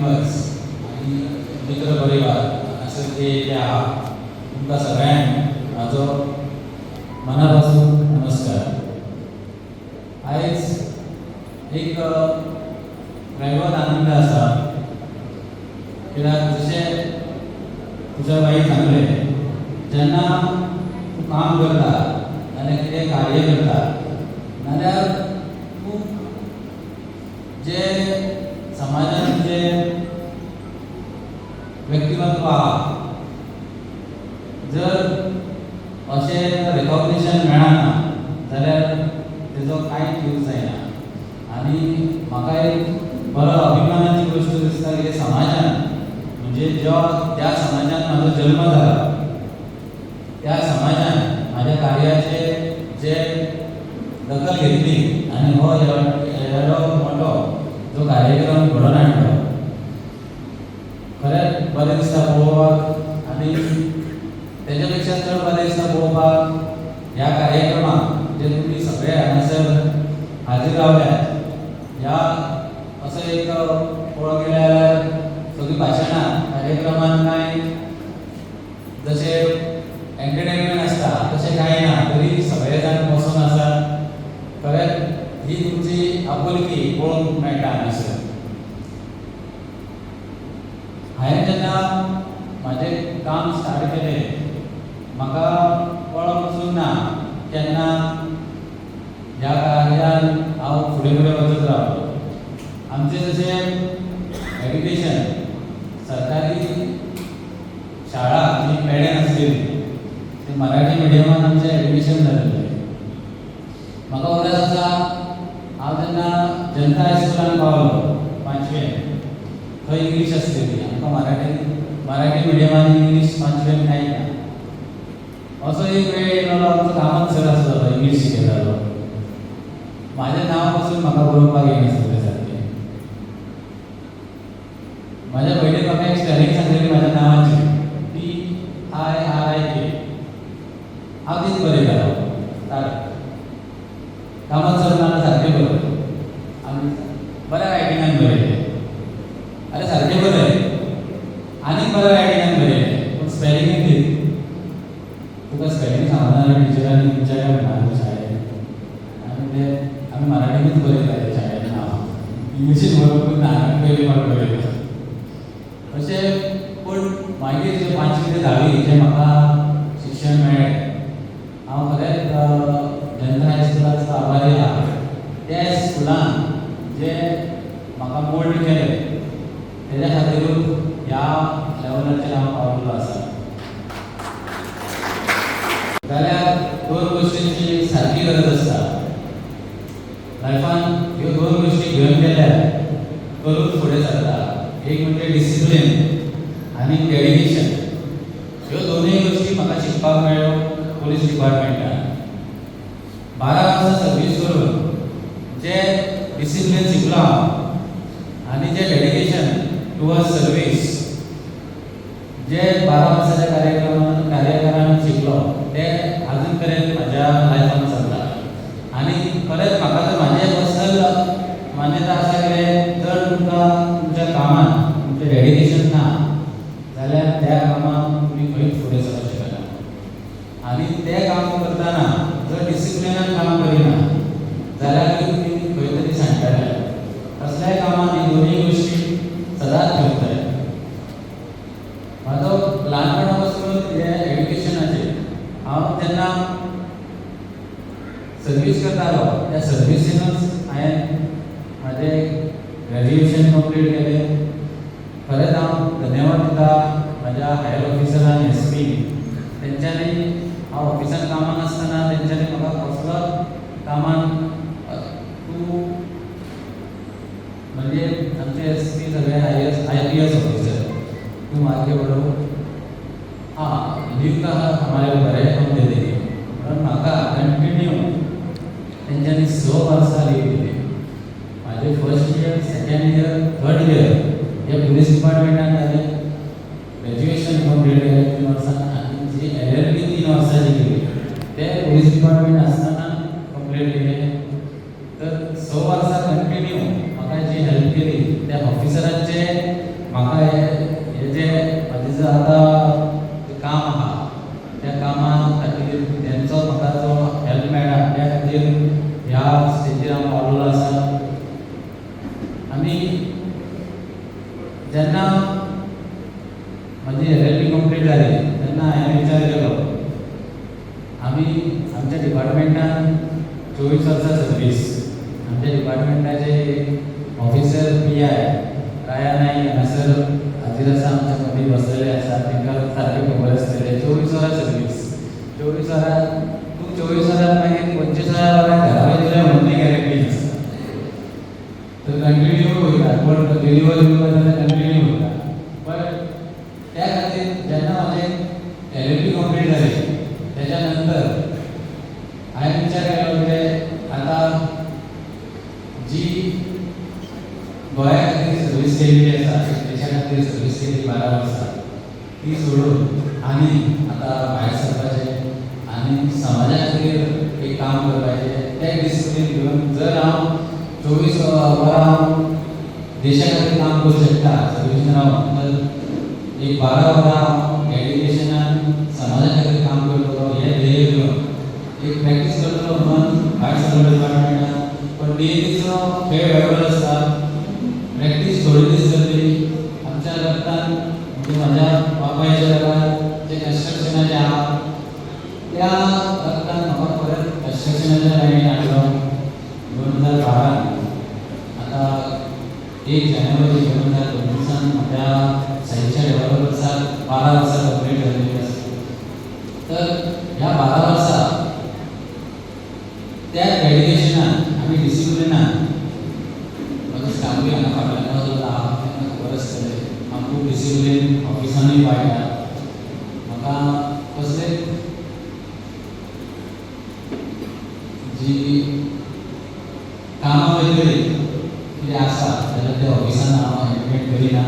Members आनी मित्र परिवार हांगासर जे जे आहा, तुमकां सगळ्यांक म्हाजो मना पासून नमस्कार. आयज एक वेगळोच आनंद आसा, कित्याक जशें तुज्या बाईन सांगलें, जेन्ना तूं काम करता नाल्यार कितें कार्य करता नाल्यार तूं जे समाजान जे व्यक्तिमत्व आहा, जर अशें रेकॉग्निशन मेळना जाल्यार तेजो कांयच यूज जायना. आनी म्हाका एक बरो अभिमानाची गोश्ट दिसता की समाजान, म्हणजे जो ज्या समाजान म्हाजो जल्म जाला, त्या समाजान म्हाज्या कार्याचे जे दखल घेतली आनी हो येदो मोठो जो कार्यक्रम घडोवन हाडलो, खरेंच बरें दिसता पळोवपाक. आनी तेज्या पेक्षा चड बरें दिसता पळोवपाक ह्या कार्यक्रमाक जे तुमी सगळे हांगासर हाजीर रावल्यात. ह्या असो एक पळोवंक गेल्यार जाल्यार सगळीं भाशणां कार्यक्रमान कांय जशें एंटरटेनमेंट आसता तशें कांय ना, तरी सगळे जाण बसून आसात. खरेंच ही तुमची आपुलकी पळोवंक मेळटा हांगासर. हांवें जेन्ना म्हाजें काम स्टार्ट केलें, म्हाका कळोंक पसून ना केन्ना ह्या कार्यान हांव फुडें फुडें वचत रावलो. आमचें जशें एड्युकेशन, सरकारी शाळा जी पेड्यान आसलेली, ती मराठी मिडियमान आमचें एड्युकेशन जालेलें. म्हाका उगडास आसा, हांव जेन्ना जनता हायस्कुलान पावलो पांचवेन, थंय इंग्लीश आसलेली. आमकां मराठी मिडियमान इंग्लीश पांचवेन कांय ना. असो एक वेळ येयलो, आमचो कामत सर आसलेलो, इंग्लीश शिकयतालो. म्हाजें नांव पसून म्हाका बरोवपाक येनासलें सारकें. म्हाज्या भयणीन म्हाका एक स्पेलिंग सांगलेली म्हाज्या नांवाची, TIRIK. हांव तीच बरयतालो. तारक कामत सर नाल्यार सारकें बरय. आमी बऱ्या रायटिंगान बरयलें. अरे, सारकें बरय. आनीक बऱ्या रायटिंगान बरयलें, पूण स्पेलिंगूय दी. तुका स्पेलिंग सांगना जाल्यार टिचरांनी तुमच्या काय म्हणटा शाळेंत. आनी ते आमी मराठीनूच बरयताले शाळेंत नांव, इंग्लिशीन बरोवपूच ना. आमी पयली फावट बरयलें अशें. पूण मागीर जे पांचवी ते धावी जें म्हाका शिक्षण मेळ्ळें, हांव खरेंच जनता हायस्कुलाचो आभारी आहा. त्या स्कुलान जे म्हाका मोल्ड केलें, तेज्या खातीरूच ह्या लेवलाचेर हांव पावलेलो आसा. जाल्यार दोन गोश्टींची सारकी गरज आसता लायफान. ह्यो दोन गोश्टी घेवन गेल्यार करून फुडें सरता. एक म्हणजे डिसिप्लीन आनी डेडिकेशन. ह्यो दोनूय गोश्टी म्हाका शिकपाक मेळ्ळ्यो पोलीस डिपार्टमेंटान. 12 वर्सां सर्वीस करून जे डिसिप्लीन शिकलो हांव आनी जे डेडिकेशन टुवर्ड्स सर्वीस जे 12 वर्साच्या कार्यक्रमान कार्यकाळान शिकलो, ते अजून पर्यंत म्हाज्या लायफान चलता. आनी खरेंच म्हाका तर म्हाजें पर्सनल मान्यता आसा कितें, जर तुमकां तुमच्या कामात तुमचें डेडिकेशन ना जाल्यार त्या कामाक तुमी खंयच फुडें सरूंक शकना. आनी तें काम करतना जर डिसिप्लिनान काम करिना जाल्यार तुमी खंय तरी सांडटले. कसल्याय कामात ही दोनूय गोश्टी सदांच घेवंक जाय. म्हाजो ल्हानपणा पासून हें एड्युकेशनाचेर, हांव जेन्ना सर्वीस करतालो, त्या सर्विसीनूच हांवें म्हाजें ग्रॅज्युएशन कंप्लीट केलें. खरेंच हांव धन्यवाद दिता म्हाज्या हायर ऑफिसरान, एस पी. तेंच्यांनी हांव ऑफिसान कामाक आसतना तेंच्यांनी म्हाका कसलोच कामान तूं म्हणजे आमचे एस पी सगळे IAS, IPS officer, तूं आगे बढ़ो, हाँ, लीव का हमारे ऊपर है, हम दे देंगे म्हणून म्हाका कंटिन्यू तेंच्यांनी 6 वर्सां लीव दिली. म्हाजें first year, second year, third year हे पुलीस डिपार्टमेंटान जालें. ग्रॅज्युएशन कंप्लीट केलें 3 वर्सां आनी जी एलएलबी 3 वर्सांची केली, ते पुलीस डिपार्टमेंट आसतना कंप्लीट केलें. तर 6 वर्सां कंटिन्यू म्हाका जी हेल्प केली त्या ऑफिसरांचे म्हाका हे हे जे म्हाजें जे आतां काम आहा, त्या कामा खातीर तेंचो म्हाका जो हेल्प मेळ्ळा, त्या खातीर ह्या स्टेजीर हांव पावलेलो आसा. आनी जेन्ना म्हाजी एलएलबी कंप्लीट जाली, तेन्ना हांवें विचार केलो, आमी आमच्या डिपार्टमेंटान 24 वर्सां सर्वीस. आमच्या डिपार्टमेंटाचे ऑफिसर पीआय राया नाईक हांगासर हाजीर आसा, आमच्या मदीं बसलेले आसा, तांकां सारकें खबर आसतलें. 24 वरां सर्वीस, 24 वरां. तूं 24 वरां, मागीर 25 वरां घरा वयतले म्हणून गॅरंटी नासता. तर कंटिन्यू वयता, कोण डिलिव्हर दिवपा जाल्यार कंटिन्यू वयता. बट त्या खातीर जेन्ना म्हाजें एलएलबी कंप्लीट जाली, तेच्या नंतर हांवें विचार केलो की आतां जी गोंया खातीर सर्वीस केल्ली आसा, देशा खातीर सर्वीस केली 12 वर्सां, ती सोडून आनी आतां भायर सरपाचें आनी समाजा खातीर एक काम करपाचें. तें डिसिप्लीन घेवन जर हांव 24 वरां हांव देशा खातीर काम करूं शकता सर्विसान रावन, तर एक 12 वरां हांव डेडिकेशनान समाजा खातीर काम करतलो हें ध्येय घेवन, एक प्रॅक्टीस करतलो म्हणून भायर सरलो डिपार्टमेंटान. पण डीएपीचो खेळ वेगळो आसता. प्रॅक्टीस थोडे दीस जाली. आमच्या रक्तान, म्हणजे म्हाज्या बापायच्या रगात जे कन्स्ट्रक्शनाचें आहा, त्या रक्तान म्हाका परत कन्स्ट्रक्शनाच्या लायनीन हाडलो 2012. आतां 1 जानेवारी 2025 म्हाज्या साईच्या डेव्हलपर्साक 12 वर्सां कंप्लीट जाल्लेली आसा. तर ह्या 12 वर्सां त्या डेडिकेशनान आनी डिसिप्लिनान, म्हाजो स्टाफूय हांगा फाटल्यान जो आहा, तांकां खबर आसतलें, हांव खूब डिसिप्लीन ऑफिसानूय पाळटा. म्हाका कसलेच जी कामां वयतली कितें आसा जाल्यार त्या ऑफिसान हांव एडमीट करिना.